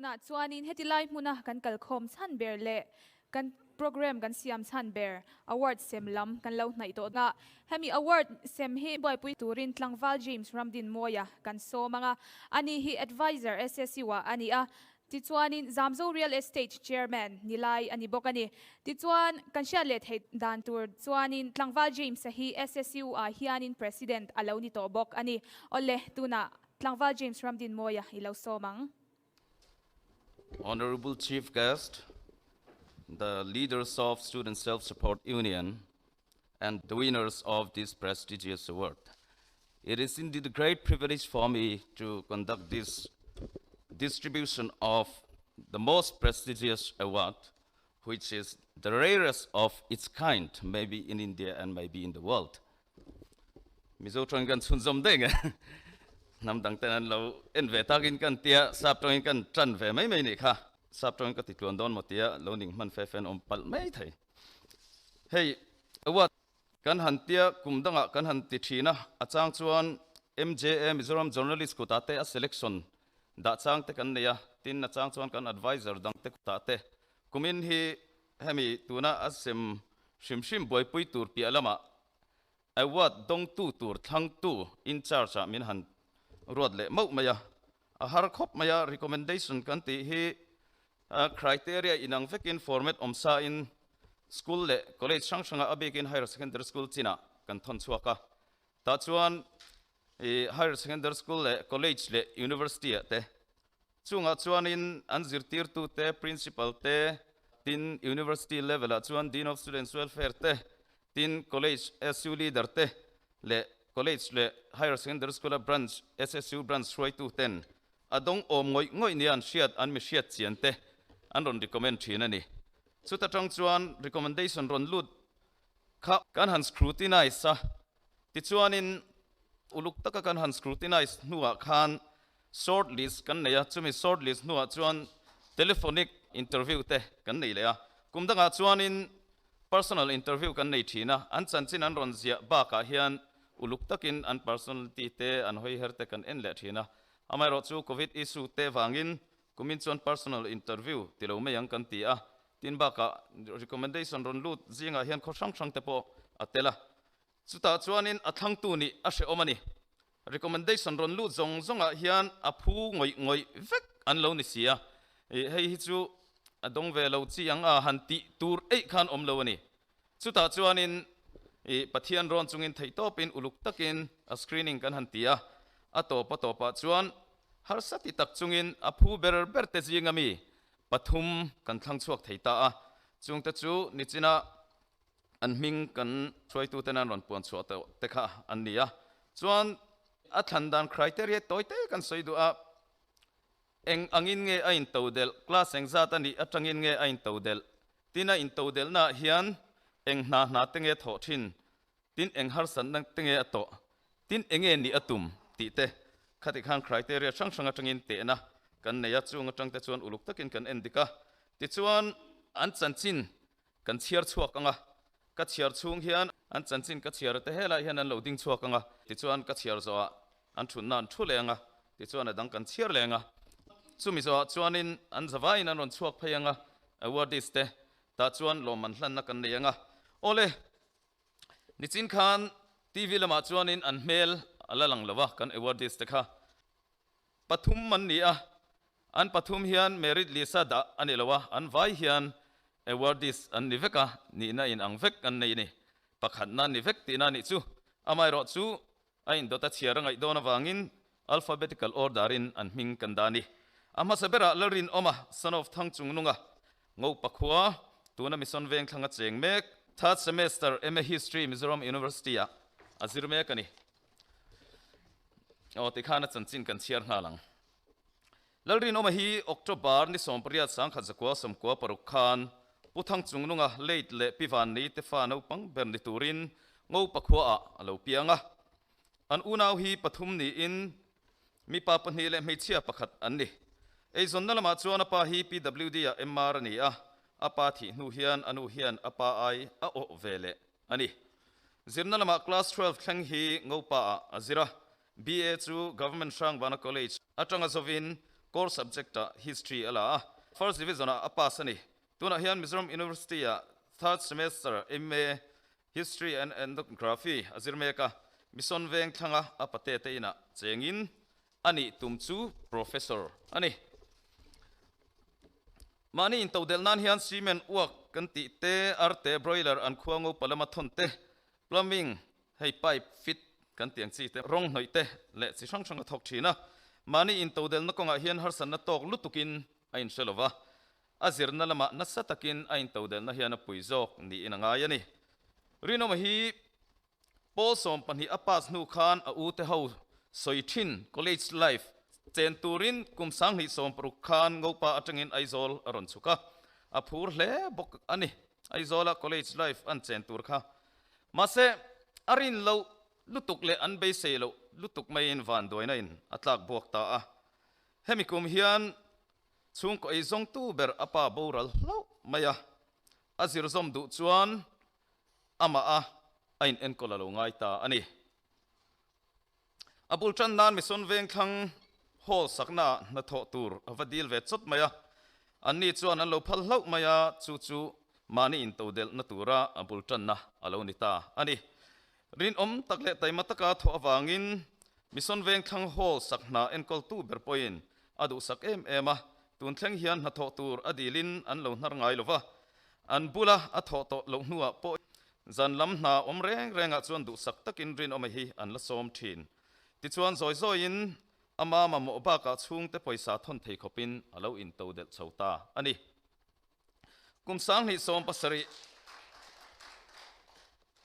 Tunah chuanin heti lai hmuna kan kalkhawm chhan ber leh kan program kan siam chhan ber award sem lam kan lo hnaih tawh a. Hemi award sem hi buaipui turin tlangval James Ramdinmawia kan sawm ang a, ani hi Adviser SSU ah a ni a. Tichuanin Zamzo Real Estate Chairman ni lai a ni bawk a ni. Tichuan kan hriat leh theih dan tur chuanin tlangval James-a hi SSU ah hianin President a lo ni tawh bawk a ni. Awle, tunah Tlangval James Ramdinmawia i lo sawm ang. Honorable Chief Guest, the leaders of Student Self-Support Union, and the winners of this prestigious award. It is indeed a great privilege for me to conduct this distribution of the most prestigious award, which is the rarest of its kind, maybe in India and maybe in the world. Mizo tawngin kan chhunzawm daih nge hnam dang ten an lo en ve takin kan tia sap tawngin kan tan ve mai mai nih kha. Sap tawngin ka ti tluan dawn maw tia lo ning hman fe fe an awm palh mai thei. Hei award kan han tia kum dangah kan han ti thin a, a chang chuan MJA Mizoram Journalist kutah te a selection dah chang te kan nei a, tin a chang chuan kan advisor dang te kutah te kumin hi hemi tuna a sem hrim hrim buaipui tur piah lamah award dawngtu tur thlangtu in charge ah min han ruat leh mauh mai a, a har khawp mai a, recommendation kan tih hi criteria inang vekin format awm sa in school leh college hrang hrangah a bikin higher secondary school chinah kan thawn chhuak a, tah chuan ih higher secondary school leh college leh university ah te chungah chuanin an zirtirtu te principal te tin university level ah chuan dean of students welfare te tin college SU leader te leh college leh higher secondary school a branch SSU branch hruaitu ten a dawng awm ngawih ngawih nia an hriat an mi hriat chian te an rawn recommend thin a ni. Chuta tang chuan recommendation rawn lut kha kan han scrutinize a, tichuanin uluk taka kan han scrutinize hnuah khan short list kan nei a, chumi short list hnuah chuan telephonic interview te kan nei leh a, kum dangah chuanin personal interview kan nei thin a, an chanchin an rawn ziah bakah hian uluk takin an personality te an hawi her te kan en leh thin a, amaherawh chu covid issue te vangin kumin chuan personal interview ti lo mai ang kan ti a, tin bakah recommendation rawn lut zingah hian khaw hrang hrang te pawh a tel a, chutah chuanin a thlangtu nih a hrehawm a ni. Recommendation rawn lut zawng zawngah hian a phu ngawih ngawih vek an lo ni si a, ih hei hi chu a dawng ve lo chi ang a han tih tur eih khan awm lo a ni. Chutah chuanin ih Pathian rawn chungin theihtawpin uluk takin a screening kan han ti a, a tawp a tawpah chuan harsa ti tak chungin a phu ber ber te zinga mi pathum kan thlang chhuak thei ta a, chungte chu nichina an hming kan hruaituten an rawn puan chhuah tawh te kha an ni a. Chuan a thlan dan criteria tawi te kan sawi duh a, eng angin nge a in to delh, class eng zat a nih atangin nge a in to delh, tin a in to delhna ah hian eng hna hna te nge thawh thin, tin eng harsatna te nge a tawh, tin eng nge nih a tum tih te khati khan criteria hrang hrang atangin tehna kan nei a, chung atang te chuan uluk takin kan en dik a, tichuan an chanchin Kan chhiar chhuak ang a, ka chhiar chhung hian an chanchin ka chhiar te helai hian an lo ding chhuak ang a, tichuan ka chhiar zawhah an thutna an thu leng a, tichuan a dang kan chhiar leng a. Chumi zawhah chuanin an zavaiin an rawn chhuak phei ang a, awardees te tah chuan lawmman hlanna kan nei ang a. Awle, nichin khan TV lamah chuanin an hmel a la lang lo a, kan awardees te kha. Pathum an ni a, an pathum hian merit list-a dah a ni lo a, an vai hian awardees an ni vek a, nihna inang vek an nei a ni. Pakhatna ni vek tihna a nih chu. Amaherawh chu a indawt a chhiar a ngaih dawn avangin alphabetical order-in an hming kan dah a ni. A hmasa berah Lalrinawma, son of Thangchungnunga, Ngopa khua, tuna Mission Vengthlang a cheng mek, third semester MA History Mizoram University-ah a zir mek a ni. Aw tikhan a chanchin kan chhiar nghal ang. Lalrinawma hi October ni 18 10 96 khan Pu Thangchungnunga late leh Pi Vanni te fa naupang ber ni turin Ngopa khuaah a lo piang a. An unau hi pathum niin mipa pahnih leh hmeichhia pakhat an ni. Eizawnna lamah chuan a pa hi PWD ah MR a ni a, a pa thih hnu hian a nu hian a pa ai a awh ve leh a ni. Zirna lamah Class 12 thleng hi Ngopa ah a zir a, BA chu Government Hrangbana College atanga zovin Core subject ah History a la a, First Division ah a pass a ni. Tunah hian Mizoram University ah Third Semester MA History and Ethnography a zir mek a, Mission veng thlanga a pate te inah chengin a nih tum chu Professor a ni. Mahni intodelh nan hian cement uak kan tih te, arte, broiler an khua ngo palama thawn te, plumbing, hei pipe fit kan tih ang chi te, rawng hnawih te leh chi hrang hrang a thawk thin a. Mahni intodelhna kawngah hian harsatna tawk lutukin a inhre lo va, a zirna lamah nasa takin a intodelhna hian a pui zawk niin a ngai a ni. Rinawma hi Pawl 12 a pass hnu khan a ute ho sawi thin college life chen turin kum 2016 khan Ngopa atangin Aizawl a rawn chhuk a, a phur hle bawk a ni. Aizawla college life an chen tur kha. Mahse, a rin loh lutuk leh an beisei loh lutuk maiin vanduaina in a tlak buak ta a. Hemi kum hian chhungkaw ei zawngtu ber a pa boral hlauh mai a, a zirzawm duh chuan amah a a in enkawl a lo ngai ta a ni. A bul tan nan Mission Vengthlang Hall sakna ah hnathawh tur a va dil ve chawt mai a, anni chuan an lo phal hlauh mai a, chu chu mahni intodelhna tura a bul tanna a lo ni ta a ni. Rinawm tak leh taima taka thawh avangin Mission Vengthlang Hall sak hna enkawltu ber pawhin a duhsak em em a, tun thleng hian hnathawh tur a dilin an lo hnar ngai lo va, An bula a thawh tawh loh hnuah pawh zan lam hna awm reng rengah chuan duhsak takin rinawma hi an la sawm thin. Tichuan zawi zawiin ama mamawh bakah chhungte pawisa thawn thei khawpin a lo into delh chho ta a ni. Kum 2017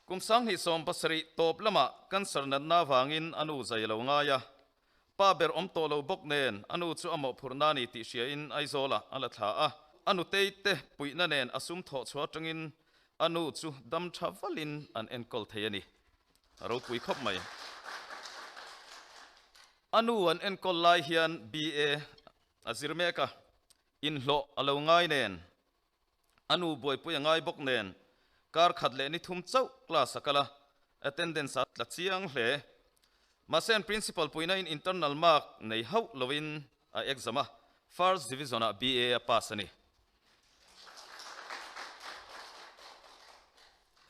Kum 2017 tawp lamah cancer natna avangin a nu zai a lo ngai a, Pa ber awm tawh lo bawk nen a nu chu a mawhphurhna a ni tih hriain Aizawlah a la thla a. A nutei te puihna nen a sum thawh chhuah atangin a nu chu dam tha valin an enkawl thei a ni. A ropui khawp mai. A nu an enkawl lai hian BA a zir mek a, inhlawh a lo ngai nen A nu buaipui a ngai bawk nen kar khat leh ni thum chauh class a kal a, attendance a tla chiang hle. Mahse an principal puina in internal mark nei hauh lovin a exam a, first division ah BA a pass a ni.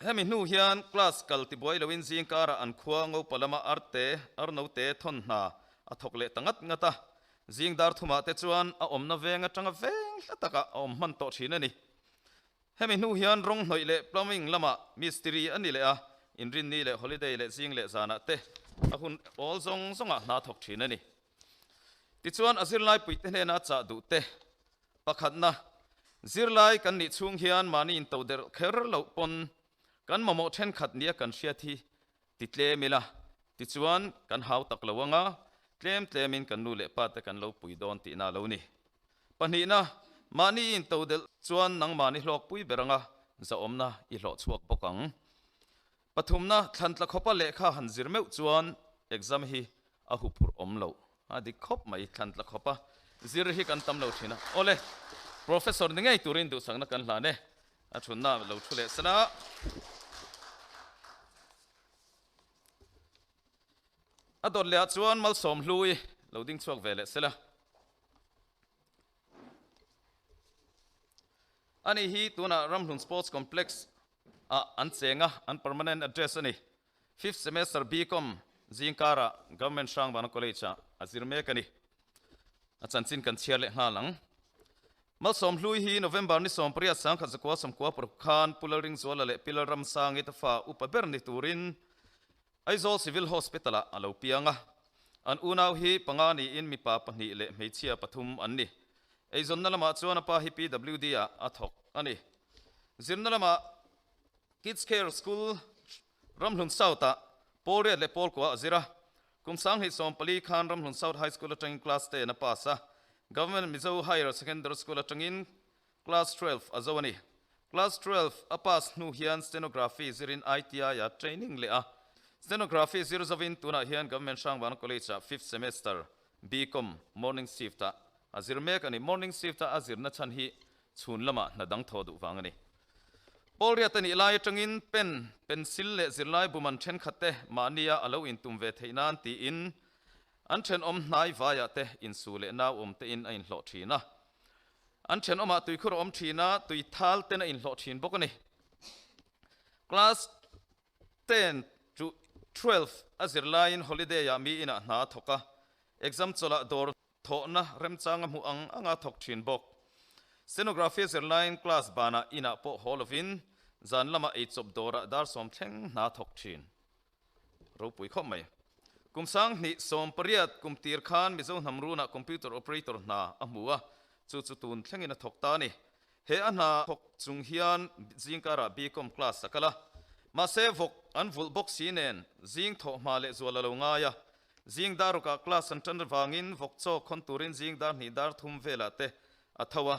Hemi hnu hian class kal tibuai loin zing karah an khua ngopa lama arte, arnote thawn hna a thawk leh ta ngat ngat a. Zing dar thumah te chuan a awmna veng atanga veng hla takah a awm hman tawh thin a ni. Hemi hnu hian rawng hnawih leh plumbing lamah mistiri a ni leh a, inrinni leh holiday leh zing leh zanah te a hun awl zawng zawngah hna thawk thin a ni. Tichuan a zirlai puite hnena chah duh te Pakhatna, zirlai kan nih chhung hian mahni into derh kher loh pawn kan mamawh thenkhat nia kan hriat hi ti tlem ila, tichuan kan hau tak lo anga tlem tlemin kan nu leh pa te kan lo pui dawn tihna a lo ni. Pahnihna, mahni i into delh chuan nangmahni hlawkpui ber anga zahawmna i hlawh chhuak bawk ang. Pathumna, thlantla khawpa lehkha han zir meuh chuan exam hi a huphurh awm loh. A dik khawp mai, thlantla khawpa zir hi kan tam lo thin a. Awle, Professor ni ngei turin duhsakna kan hlan e. A thunna lo thu leh sela. A dawt lehah chuan Malsawm Hlui lo ding chhuak ve leh sela. Ani hi tunah Ramhlun Sports Complex ah an cheng a, an permanent address a ni. Fifth semester BCom zingkarah Government Hrangbana College ah a zir mek a ni. A chanchin kan chhiar leh nghal ang. Malsawm Hlui hi November ni 18 1996 khan Pu Lalringzuala leh Pi Lalramsangi te fa upa ber ni turin Aizawl Civil Hospital ah a lo piang a. An unau hi panga niin mipa pahnih leh hmeichhia pathum an ni. Eizawnna lamah chuan a pa hi PWD ah a thawk a ni. Zirna lamah Kids Care School Ramhlun South ah Pawl Riat leh Pawl Kua a zir a. Kum 2014 khan Ramhlun South High School atangin Class 10 a pass a. Government Mizo Higher Secondary School atangin Class 12 a zo a ni. Class 12 a pass hnu hian Stenography zirin ITI a training leh a. Stenography zir zovin tunah hian Government Hrangvana College ah fifth semester BCom morning shift ah a zir mek a ni. Morning shift a a zirna chhan hi chhun lamah hna dang thaw duh vang a ni. Pawl riat a nih lai atangin pen, pencil leh zirlai buman thenkhat te mahnia a lo intum ve theih nan tiin. An thenawm hnai vaiah te insu leh nau awm te in a inhlawh thin a. An thenawmah tuikhur a awm thin a, tui thal ten a inhlawh thin bawk a ni. Class 10 to 12 a zir laiin holiday ah mi inah hna a thawk a, exam chawlhah dawr thawhna remchang a hmuh ang anga thawk thin bawk. Stenography a zir laiin class banah inah pawh haw lovin zan lamah eichawp dawrah dar sawm thleng hna a thawk thin. Ropui khawp mai. Kum 2018 kum tir khan Mizo hnam runah computer operator hna a hmu a, chu chu tun thlengin a thawk ta a ni. He a hna thawk chung hian zingkarah BCom class a kal a, mahse vawk an vulh bawk si nen zing thawh hma leh zual a lo ngai a. Zing dar rukah class an tan vangin vawk chaw khawn turin zing dar hnih dar thum velah te a tho a.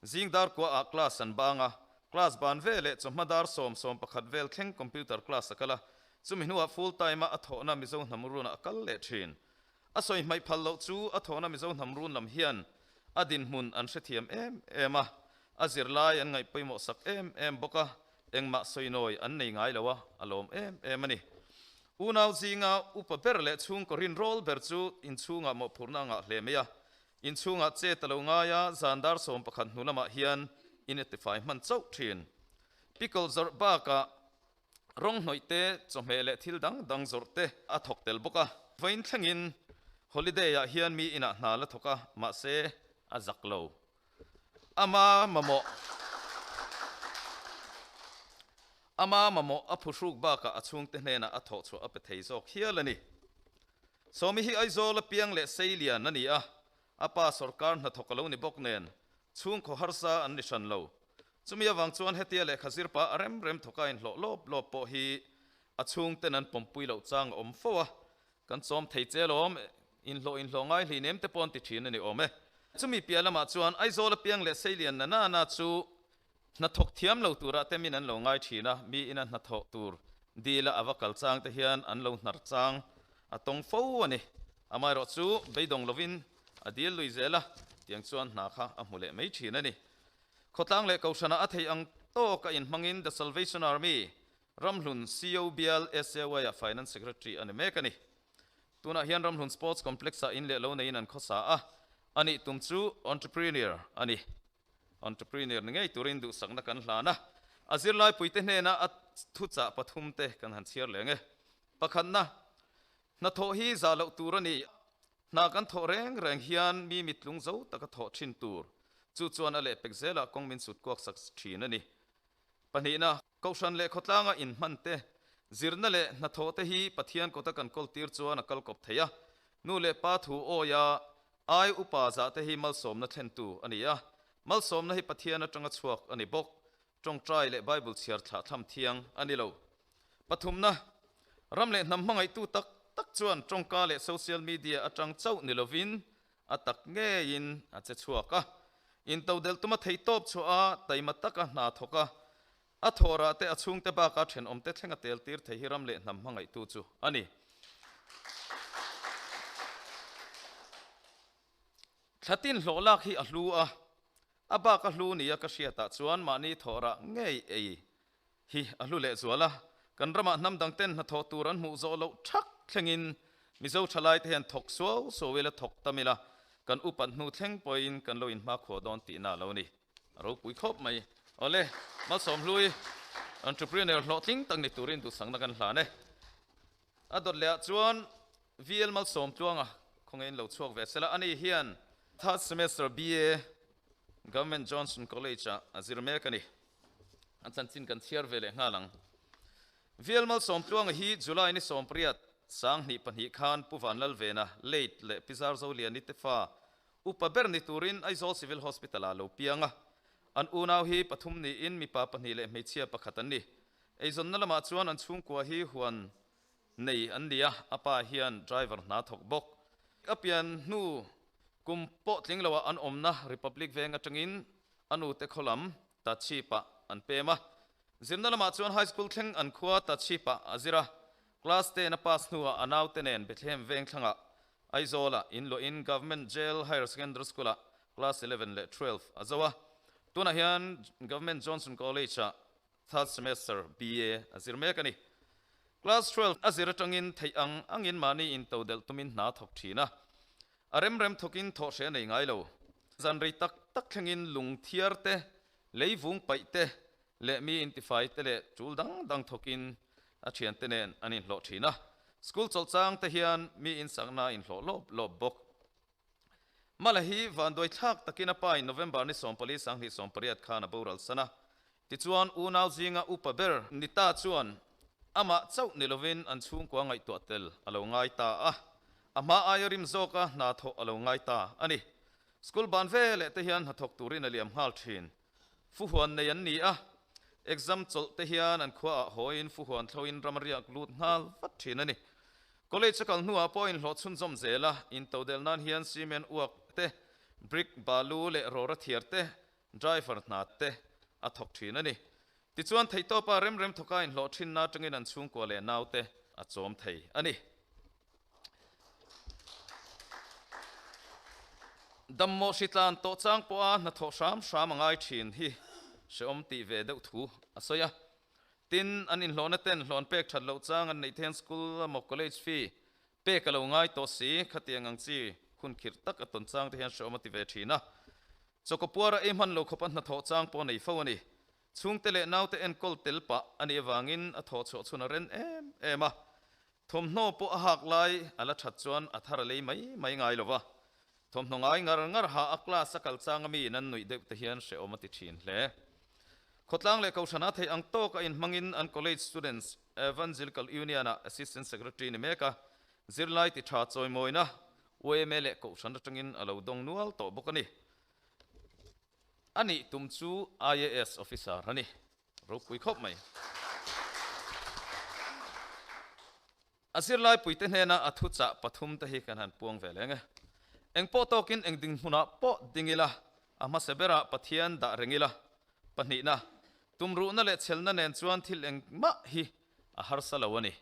Zing dar kua ah class an bang a, class ban ve leh chawhma dar sawm sawm pakhat vel thleng computer class a kal a, chumi hnuah full time a a thawhna Mizo hnam runah a kal leh thin. A sawi hmaih phal loh chu a thawhna Mizo hnam run lam hian a dinhmun an hrethiam em em a, a zirlai an ngaih pawimawh sak em em bawk a, engmah sawinawi an nei ngai lo a, a lawm em em a ni. Unau zinga upa ber leh chhungkaw rinrawl ber chu inchhungah mawhphurhna a ngah hle mai a, Inchhungah chet a lo ngai a, zan dar 11 hnu lamah hian in a tifai hman chauh thin. Pickle zawrh bakah rawng hnawih te, chawhmeh leh thil dang dang zawrh te a thawk tel bawk a. Vawiin thlengin holiday ah hian mi inah hna la thawk a, mahse a zak lo. Ama mamawh Ama mamawh a phuhruk bakah a chhungte hnenah a thawhchhuah a pe thei zawk hial a ni. Sawmi hi Aizawl a piang leh Seilian a ni a, a pa sawrkar hnathawk a lo ni bawk nen, chhungkhaw harsa an ni hran lo. Chumi avang chuan hetia lehkha zirpa a rem rem thawka inhlawh lawp lawp pawh hi a chhungten an pawmpui loh chang a awm fo a, kan chawm thei che alawm, inhlawh inhlawh ngai hlei nem te pawh an ti thin a ni awm e. Chumi piah lamah chuan Aizawl a piang leh Seilian na na na chu Hnathawk thiam lo turah te min an lo ngai thin a, mi ina hnathawh tur dila a va kal chang te hian an lo hnar chang a tawng fo a ni. Amaherawh chu beidawng lovin a dil lui zel a, tiang chuan hna kha a hmu leh mai thin a ni. Khawtlang leh Kohhranah a thei ang tawk a inhmangin The Salvation Army, Ramhlun COBL SAY ah Finance Secretary a ni mek a ni. Tunah hian Ramhlun Sports Complex-ah in leh lo neiin an khawsa a, a nih tum chu Entrepreneur a ni. Entrepreneur ni ngei turin duhsakna kan hlan a, a zirlaipuite hnena a thuchah pathum te kan han chhiar leng e. Pakhatna, hnathawh hi zah loh tur a ni. Hna kan thawh reng reng hian mi mittlung zo taka thawh thin tur, chu chuan a lehpek zelah kawng min sut kuak sak thin a ni. Pahnihna, Kohhran leh khawtlanga inhman te, zirna leh hnathawh te hi Pathian kawta kan kawl tir chuan a kal kawp thei a. Nu leh pa thu awia ai upa zah te hi malsawmna thlentu a ni a. Malsawmna hi Pathian atanga chhuak a ni bawk. Tawngtai leh Bible chhiar thlah thlam thiang a ni lo. Pathumna, ram leh hnam hmangaihtu tak tak chuan tawngka leh social media atang chauh ni lovin A tak ngeiin a che chhuak a, intodelh tuma theihtawp chhuah a, taima taka hna thawk a, a thawhrah te a chhungte baka thenawmte thleng a tel tir thei hi ram leh hnam hmangaihtu chu a ni. Thlatin hlawh lak hi a hlu a, a bak a hlu nia ka hriatah chuan mahni thawhrah ngei ei hi a hlu lehzual a, kan ramah hnam dangten hnathawh tur an hmuh zawh loh thak thlengin Mizo thalaite hian thawk suau suau ila thawk tam ila kan upat hnu thleng pawhin kan lo inhmakhua dawn tihna a lo ni. A ropui khawp mai. Awle, Malsawm Hlui, entrepreneur hlawhtling tak ni turin duhsakna kan hlan e. A dawt lehah chuan VL Malsawm Tluanga khawnge in lo chhuak ve sela, ani hian third semester BA Government Johnson College-ah a zir mek a ni. A chanchin kan chhiar ve leh nghal ang. VL Malsawm Tluanga hi July ni 18, 2002 khan Pu Vanlalvena, late, leh Pi Zarzoliani te fa upa ber ni turin Aizawl Civil Hospital-ah lo piang a. An unau hi pathum niin mipa pahnih leh hmeichhia pakhat an ni. Eizawnna lamah chuan an chhungkua hi huan nei an ni a, a pa hian driver hna thawk bawk. A pian hnu kum pawh tling loah an awmna Republic veng atangin a nute khaw lam Tachhip-ah an pem a. Zirna lamah chuan High School thleng an khua Tachhip-ah a zir a. Class ten a pass hnuah a naute nen Bethlehem veng thlangah Aizawlah inluahin Government Jail Higher Secondary School-ah Class 11 leh 12 a zo a. Tunah hian Government Johnson College-ah Third Semester BA a zir mek a ni. Class 12 a zir atangin theih ang angin mahni intodelh tumin hna thawk thin a. A rem rem thawkin thawh hre a nei ngai lo. Zan rei tak tak thlengin lung thiar te, leivung paih te leh mi intifai te leh tul dang dang thawkin a thiante nen an inhlawh thin a. School chawlh chang te hian mi insakna a inhlawh lawp lawp bawk. Mala hi vanduai thlak takin a pa in November ni 14 2018 khan a boral san a. Tichuan unau zinga upa ber Nita chuan amah chauh ni lovin an chhungkua ngaihtuah tel a lo ngai ta a, a hma aia rim zawka hna thawh a lo ngai ta a ni. School ban veleh te hian hnathawk turin a liam nghal thin. Fuhuan nei an ni a, exam chawlh te hian an khuaah hawiin fuhuan thloin ram a riak lut nghal vat thin a ni. College a kal hnuah pawh inhlawh chhunzawm zel a, intodel nan hian cement uak te, brick, balu leh rawra thiar te, driver hna te a thawk thin a ni. Tichuan theihtawpa rem rem thawka inhlawh thinna atangin an chhungkua leh naute a chawm thei a ni. Dammawh hritlan tawh chang pawha hnathawh hram hram a ngai thin hi hrehawm tih ve deuh thu a sawi a. Tin, an inhlawhna ten hlawn pek that loh chang an neih then school emaw college fee pek a lo ngai tawh si, khatiang ang chi hun khirh tak a tawn chang te hian hrehawm a ti ve thin a. Chawkapuara ei hman lo khawpa hnathawh chang pawh a nei fo a ni. Chhungte leh naute enkawl tel pah a nih avangin a thawh chhuah chhun a ren em em a. Thawmhnaw pawh a hak lai a la that chuan a thar a lei mai mai ngai lo va. Thawmhnaw ngai ngar ngar ha a class a kal chang a mi in an nuih deuh te hian hrehawm a ti thin hle. Khawtlang leh Kohhran a theih ang tawk a inhmangin an college students Evangelical Union ah Assistant Secretary ni mek a, zirlai ti tha chawimawina yma leh Kohhran atangin a lo dawng nual tawh bawk a ni. A nih tum chu IAS officer a ni. Ropui khawp mai. A zirlai puite hnena a thuchah pathum te hi kan han puang ve leng e. Eng pawh tawkin eng ding hmunah pawh ding ila, a hmasa berah Pathian dah reng ila. Pahnihna, tumruhna leh chhelna nen chuan thil engmah hi a harsa lo a ni.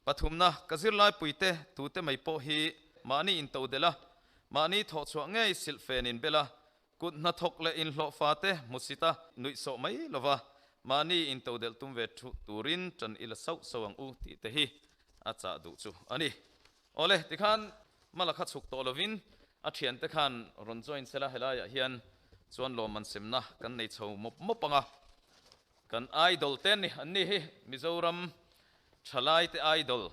Pathumna, ka zirlai puite tute mai pawh hi mahni into delh a, mahni thawhchhuah ngei silh fen inbel a, Kut hnathawk leh inhlawh fate hmusit a nuihsawh mai lova, mahni intodelh tum ve thu turin ṭan ila sauh sauh ang u tih te hi a chah duh chu a ni. Awle, tikhan Mala kha chhuk tawh lovin a ṭhiante khan rawn join sela helaiah hian chuan lawmman semna kan nei chho mawp mawp ang a. Kan idol te an ni, an ni hi Mizoram ṭhalaite idol.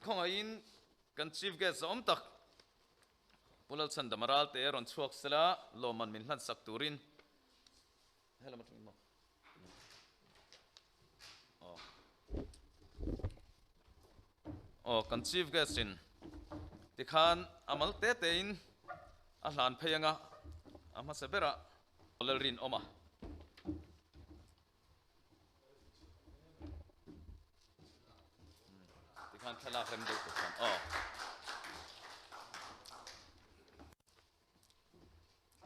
Khawngaihin kan Chief Guest a awm tak Pu Lalchhandama Ralte rawn chhuak sela lawmman min hlan sak turin helam atangin maw aw aw kan Chief Guest in tikhan a mal te te in a hlan phei anga a hmasa berah Lalrinawma. Tikhan thlalak rem deuh tur khan aw.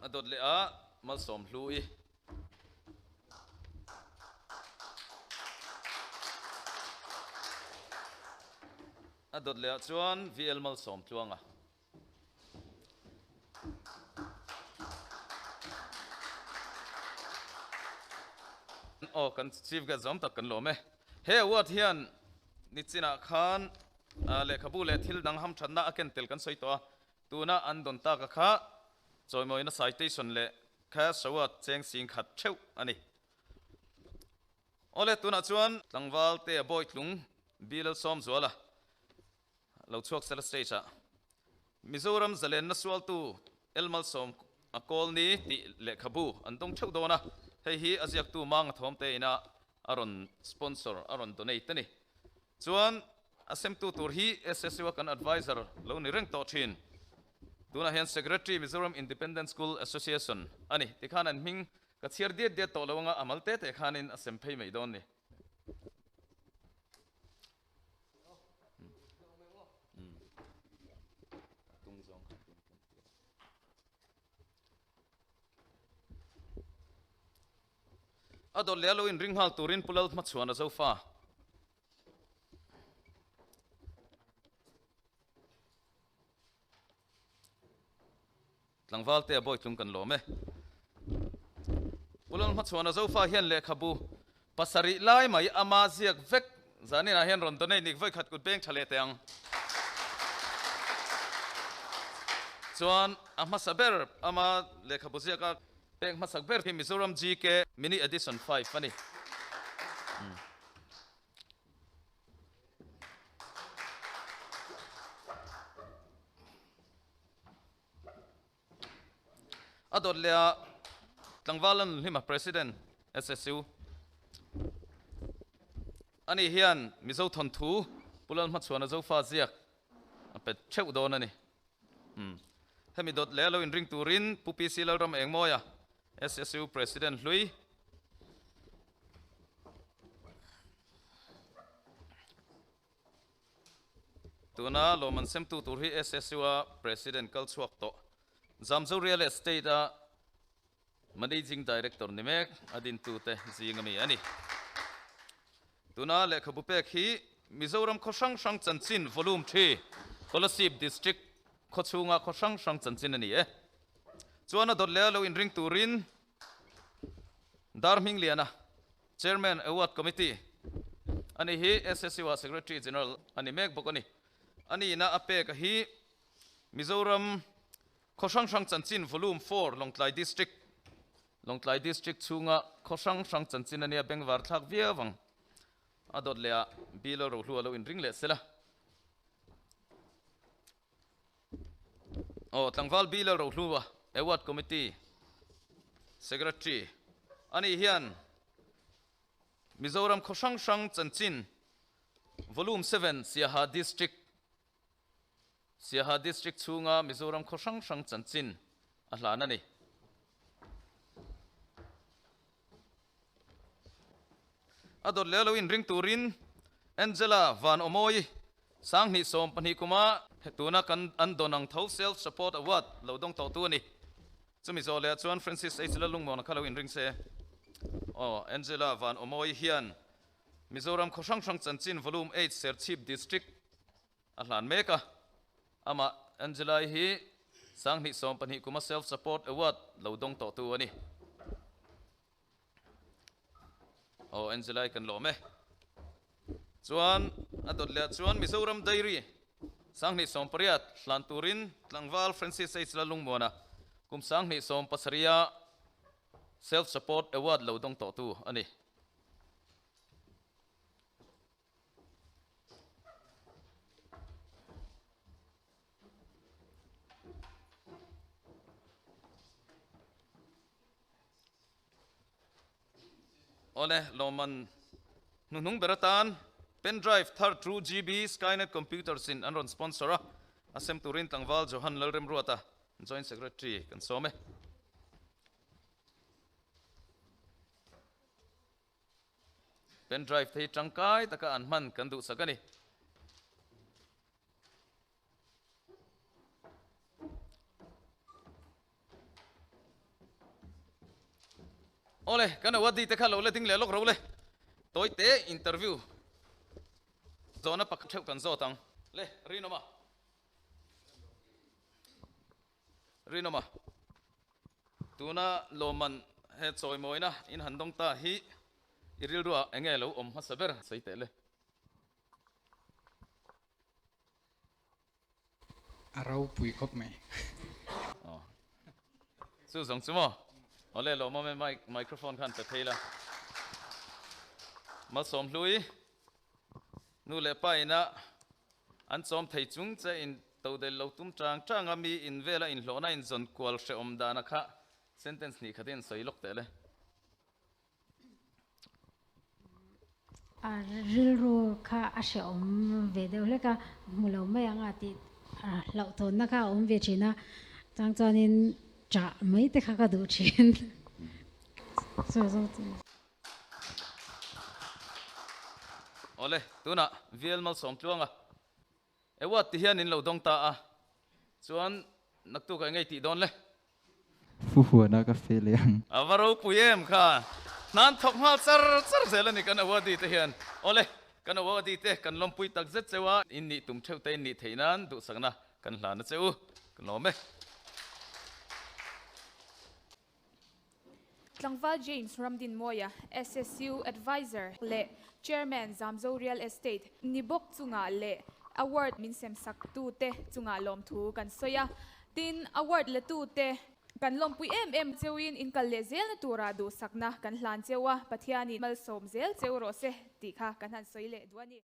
A dawt leh a malsawm hlu i. A dawt leh ah chuan VL malsawm tluanga. Aw kan Chief Guest zawm tak kan lawm e. He award hian nichinah khan lehkhabu leh thil dang hamthatna a ken tel kan sawi tawh a, tuna an dawn taka kha chawimawina citation leh cash award cheng sing khat theuh a ni. Awle tunah chuan tlangval te a bawitlung Bilal Sawmzuala Lo chhuak sela stage ah Mizoram zalenna sualtu El Malsawm a kawl ni tih lehkhabu an dawng theuh dawn a, hei hi a ziaktu Manga Thawm te ina a rawn sponsor, a rawn donate a ni. Chuan a semtu tur hi SSU a kan advisor lo ni reng tawh thin. Tunah hian Secretary Mizoram Independent School Association a ni. Tikhan an hming ka chhiar diat diat tawh lo anga a mal te te khanin a sem phei mai dawn ni. A dawt leh a lo inring nghal turin Pu Lalhmachhuan a zo fa. Tlangval te a bawitlung kan lawm e. Pu Lalhmachhuan a zofa hian lehkhabu. Pasarih lai mai ama ziak vek zaninah hian rawn donate nik vawikhat kut beng tha leh teh ang. Chuan a hmasa ber ama lehkhabu ziaka pek hmasak ber hi Mizoram GK Mini Edition 5 a ni. A dawt leh a tlangval a nunhlima President SSU ani hian Mizo thawnthu Pu Lalhmachhuana Zofa ziak a pe theuh dawn a ni. Hemi dawt leh a lo inring turin Pu PC Lalram Engmawia SSU President hlui Tuna lawmman semtu tur hi SSU-a President kal chhuak tawh Zamzo Real Estate-a Managing Director ni mek a dintute zing ami a ni. Tuna lehkhabu pek hi Mizoram khaw hrang hrang chanchin Volume ii, Kolasib District khaw chhunga khaw hrang hrang chanchin a ni e. Chuan a dawt leh a lo inring turin Dar Hmingliana, Chairman Award Committee a ni hi SSU ah Secretary General a ni mek bawk a ni. A nihna a pek a hi Mizoram khaw hrang hrang chanchin Volume 4 Lawngtlai District Lawngtlai District chhunga khaw hrang hrang chanchin a nia bengvar thlak viau ang. A dawt leh ah Bill a rohlu a lo inring leh sela. Aw tlangval Bill a rohlu a Award Committee Secretary a nih hian Mizoram khaw hrang hrang chanchin Volume 7 Siaha District Siaha District chhunga Mizoram khaw hrang hrang chanchin a hlan a ni. A dawt leh lo inring turin Angela Van Awmawi Sanghnih 12 kuma tuna kan an dawn ang tho Self Support Award lo dawng tawhtu a ni. Chumi zawh leh ah chuan Francis H. Lalungmawna kha lo inring se. Aw, Angela Van Awmawi hian Mizoram khaw hrang hrang chanchin Volume 8 Serchhip District a hlan mek a. Amah Angela-i hi Sanghnih 12 kuma Self Support Award lo dawng tawhtu a ni. Aw Angela-i kan lawm e. Chuan a dawt leh ah chuan Mizoram Dairy Sanghnih 18 hlan turin tlangval Francis H. Lalungmuana kum Sanghnih 17 a Self Support Award lo dawng tawhtu a ni. Awle, lawmman hnuhnung ber atan Pen drive thar True GB Skynet Computers in an rawn sponsor a, a sem turin tlangval Johan Lalremruata, Joint Secretary kan sawm e. Pen drive te hi tangkai taka an hman kan duhsak a ni. Awle, kan award te kha lo la ding leh lawk ro le. Tawi te interview zawhna pakhat theuh kan zawt ang. Le, Rinawma. Rinawma, tuna lawmman he chawimawina in han dawng ta hi i rilruah eng nge lo awm hmasa ber sawi teh le. A ropui khawp mai. Aw. Chu zawng chu maw? Awle lawmawm e mic microphone khan pe phei la. Malsawm hlui nu leh pa ina an chawm thei chung che in todel lo tum chang chang a mi in vela inhlawhna in zawn kual hrehawm dana kha sentence hnih khatin sawi lawk teh le. A rilru kha a hrehawm ve deuh hlek a, hmu lo mai ang a tih hlauhthawnna kha a awm ve thin a, chang chuanin ṭah mai te kha ka duh thin. Awle, tunah VL Malsawm tluanga Award ti hian in lo dawng ta a, chuan naktuk ah engei tih dawn le? Fuhuana ka feel e ang. A va ropui em kha. Hnan thawk nghal char char zel a ni kan awardee te hian. Awle, kan awardee te kan lawmpui tak zet cheu a, in nih tum theuh te in nih theih nan duhsakna kan hlan a che u. Ka lawm e. Tlangval James Ramdinmawia, SSU Adviser leh Chairman Zamzo Real Estate ni bawk chungah leh award min sem sak tute chungah lawmthu kan sawi a. Tin, award la tute kan lawmpui em em cheuin in kal leh zelna tura duhsakna kan hlan cheu a, Pathianin malsawm zel cheu rawh se tih kha kan han sawi leh duh a ni.